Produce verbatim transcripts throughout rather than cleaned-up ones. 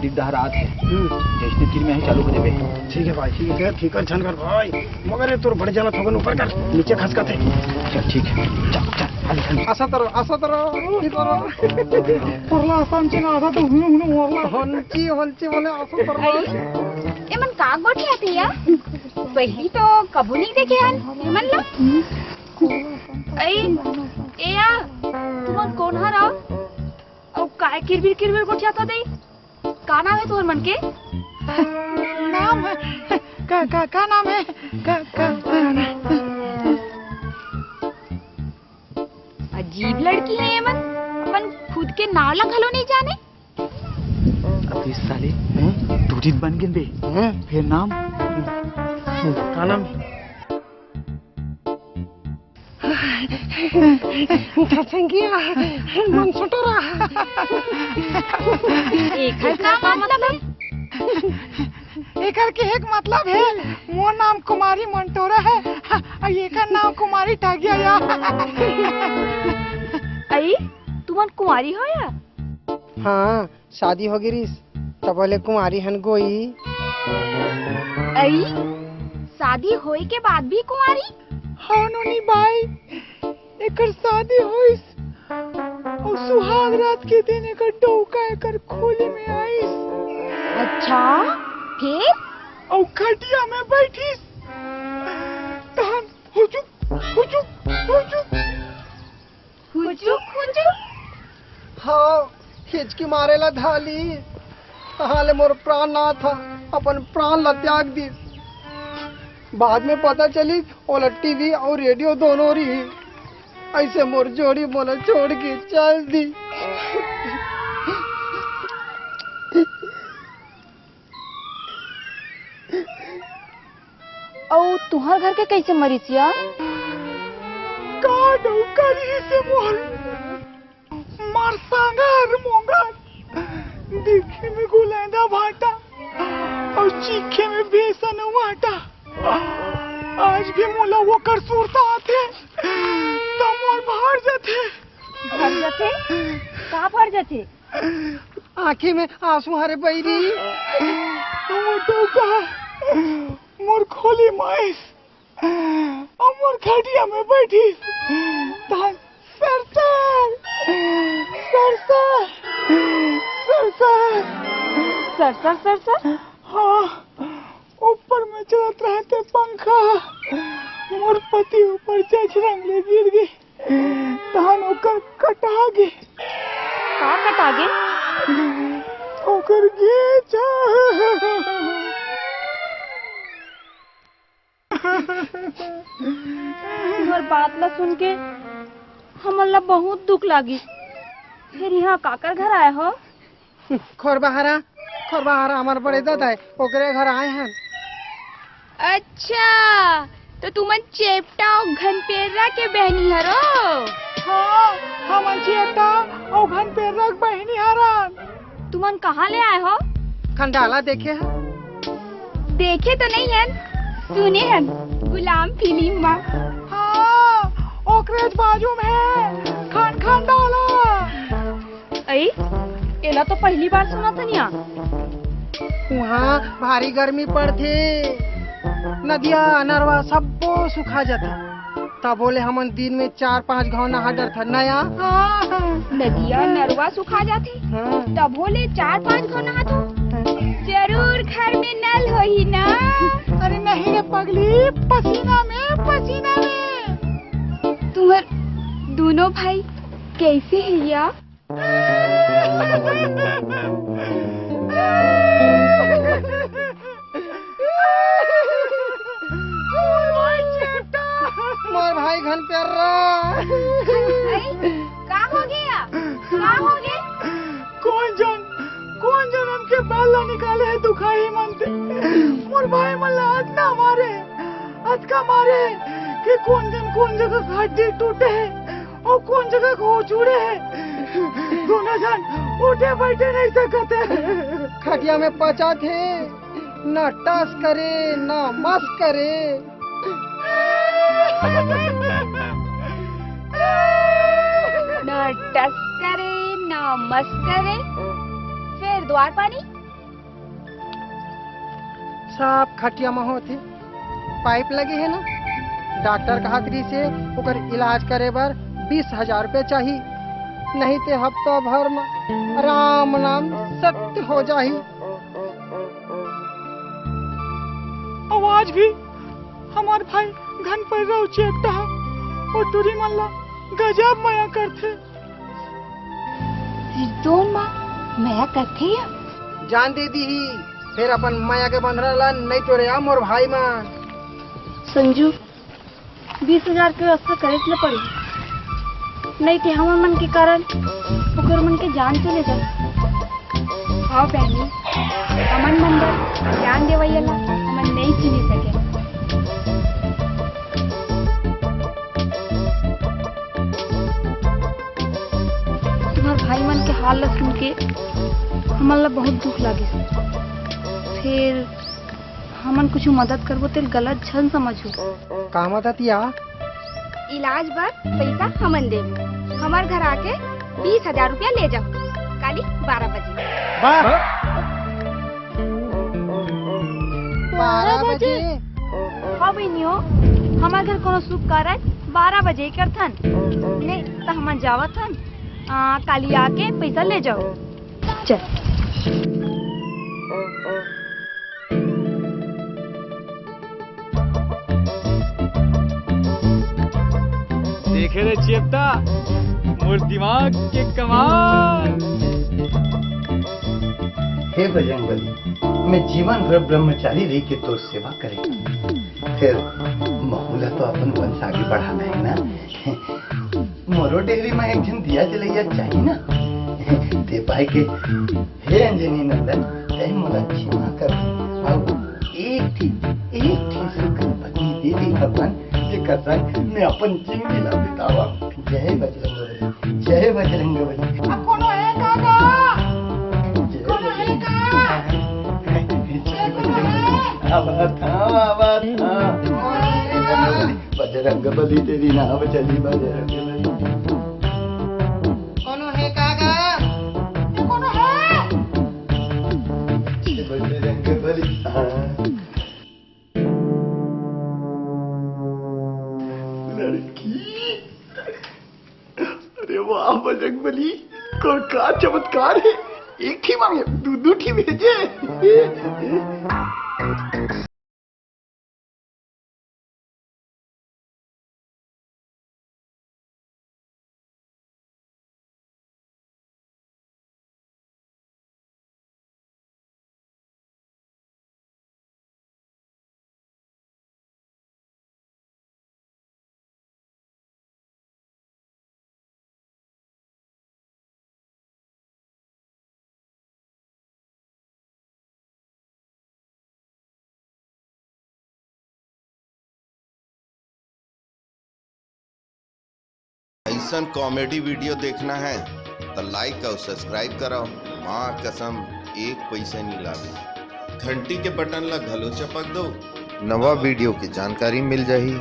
डहरात हे। हम्म। जइसने तीर में ही चालू कर देबे। ठीक है भाई, ठीक है, ठीक है, झन कर भाई। मगर ये तोर बड़े जाना थोकन ऊपर कर, नीचे खसकत हे। चल, ठीक है। चल, चल, हाली, हाली। आसा तरो, आसा तरो, ई तरो। परला आसा हमचे ना, आसा तो हुने, हुने मोरला। हंची, हंची बोले आसा तरो। अरे, ये मन का गोठियाथे या? पहली तो कभू नहीं देखे हन, ये मन ला। अई, ए या, तुमन कोन हर? अउ काय किरबिर किरबिर गोठियाथा दे? का नाम हे तुमन मन के? नाम हे? का, का, का नाम हे? का, का, का नाम हे? अजीब लड़की हे ये मन, अपन खुद के नाव ला घलो नहीं जाने। अबे साले, हैं? टूटित बन गेन बे। हैं? फिर नाम? का नाम हे? धसंगिया, मनसोटोरा। एकर का मतलब हे? एकर के एक मतलब हे, मोर नाम कुमारी मंटोरा हे, अउ एकर नाम कुमारी टागिया या। अई, तुमन कुंवारी हो या? हाँ, शादी हो गिरिस, तब ले कुंवारी हन गोई। अई, शादी होए के बाद भी कुंवारी? हाँ नोनी बाई, एकर शादी होइस, अउ सुहाग रात के दिन एकर डौका एकर खोली में आइस। अच्छा, फिर? अउ खटिया में बैठिस, तहन हुचुक, हुचुक, हुचुक। हुचुक, हुचुक। हाँ, हिचकी मारे ला धाली। तहाँ ले मोर प्राणनाथ ह अपन प्राण ला त्याग दिस। बाद में पता चली, ओला टीवी अउ रेडियो दोनों रही। ऐसे मोर जोड़ी मोला छोड़ के चल दी। अउ तुंहर घर के कइसे मरिस या? का डौका रहिस हे मोर, मोर सांगर मोंगर, दिखे में गुलैंदा भाटा अउ चीखे में बेसन अउ आटा। आज भी मोला ओकर सुरता आथे, त मोर भर जाथे। भर जाथे? का भर जाथे? आँखी में आंसू हरे बइरी। ओ डौका, मोर खोली माइस, अउ मोर खटिया में बैठिस, तहन सरसर, सरसर, सरसर। सरसर, सरसर? हाँ, ऊपर में चलत रहते पंखा, मोर पति ऊपर जझरंग ले गिर गे। तहन ओकर कटा गे। का कटा गे? ओकर गेछा। तुंहर बात ला सुन के हमन ला बहुत दुख लागिस। फेर इहाँ काकर घर आए हो? खोरबहारा, खोरबहारा हमर बड़े ददा हे, ओकरे घर आए हन। अच्छा, तो तुमन चेपटा अउ घनपेर्रा के बहिनी हरो? हाँ, हमन चेपटा अउ घनपेर्रा के बहिनी हरन। तुमन कहाँ ले आए हो? खंडाला देखे हन। देखे तो नहीं हन, सुने हन गुलाम फिल्म मा। हाँ, ओकरेच बाजू में खन खंडाला। अई, एला तो पहली बार सुनत हन या। उहाँ भारी गर्मी पड़थे, नदिया नरवा सब्बो सुखा जाथे। तभो ले हमन दिन में चार पांच घाव नहा डरथन नया। नदिया नरवा सुखा जाथे, हाँ। तभो ले चार पांच घाव नहाथो। जरूर घर में नल होही ना। अरे नहीं रे पगली, पसीना में, पसीना में। तुंहर दोनों भाई कैसे हे या? मोर भाई घनपेर्रा। अरे, का हो गया? का हो गया? कोन जन, कोन जन हमके बाल ला निकाले हे दुखाही मन ते। मोर भाई मन ला अतना मारे, अतका मारे कि कोन जन कोन जगह के हड्डी टूटे हे। अउ कोन जगह के होचुड़े हे। दोनों झन उठे बइठे नइ सकत हे। खटिया में पचाथे, ना टस करे, ना मस करे। ना टस करे, ना मस करे। फेर दुवार पानी? सब खटिया म होथे, पाइप लगे हे ना, डॉक्टर कहत रहिसे ओकर इलाज करे बर बीस हजार रुपया चाही, नहीं ते हफ्ता भर म राम नाम सत्य हो जाही। अउ आज भी हमर भाई घनपैरा अउ चेपटा ह ओ टूरी मन ला गजब मया करथे। रितोन मा मया करथे या? जान दे दीही, फेर अपन मया के बंधरा ला नइ टोरे आ मोर भाई मन। संजू, बीस हजार के व्यवस्था करेच ल पड़ही, नइ ते हमर मन के कारण ओकर मन के जान चले जाए। हाँ बहनी, हमन मन बर जान देवइया ला हमन नइ चिन्ही सके। तुम्हर भाई मन के हाल ला सुन के हमन ला बहुत दुख लागिस। फेर हमन कुछु मदद करबो तेल गलत झन समझो। का मदद या? इलाज बर पइसा हमन देबो। हमर घर आके बीस हजार रुपया ले जाओ, काली बारह बजे। वाह! बारह बजे? हाँ बहिनी हो, हमर घर कोनो शुभ कारज बारह बजे ही करथन। नहीं त हमन जावत हन, आ, काली आके पइसा ले जाओ। चल। देखे रे चेपटा, मोर दिमाग के कमाल। हे बजरंगबली, मैं जीवन भर ब्रह्मचारी रहिके तोर सेवा करे। फेर महू ला तो अपन वंश आगे बढ़ाना हे ना। मोरो डेहरी म एक झन दिया जलइया चाही ना। ते पाय के, हे अंजनी नंदन, तैं मोला क्षमा कर। अउ एक ठी, एक ठी सुघर पत्नी दे दे भगवान, जेकर संग मैं अपन जिंदगी ला बितावा। जय बजरंग बली, जय बजरंग बली। अब कोनो हे का गा? जय कोनो हे बजरंग का? बली। जय बजरंग बली। आवत हंव, आवत हंव। बजरंग बली तेरी नाव चली, बजरंग बली। कोनो हे का गा? कोनो हे? बजरंग बली। हाँ। लड़की। अरे वाह बजरंग बली, कौन का चमत्कार हे। एक ठी मांगे, दू दू ठी भेजे। अइसन comedy video देखना है तो like और subscribe कराओ। माँ कसम, एक पैसा नहीं लागे। घंटी के बटन ला घलो चपक दो, नवा video के जानकारी मिल जाही।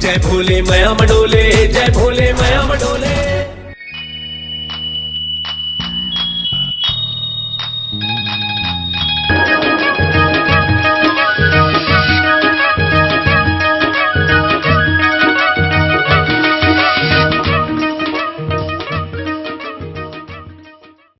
जय भोले मया मंडोले, जय भोले मया मंडोले।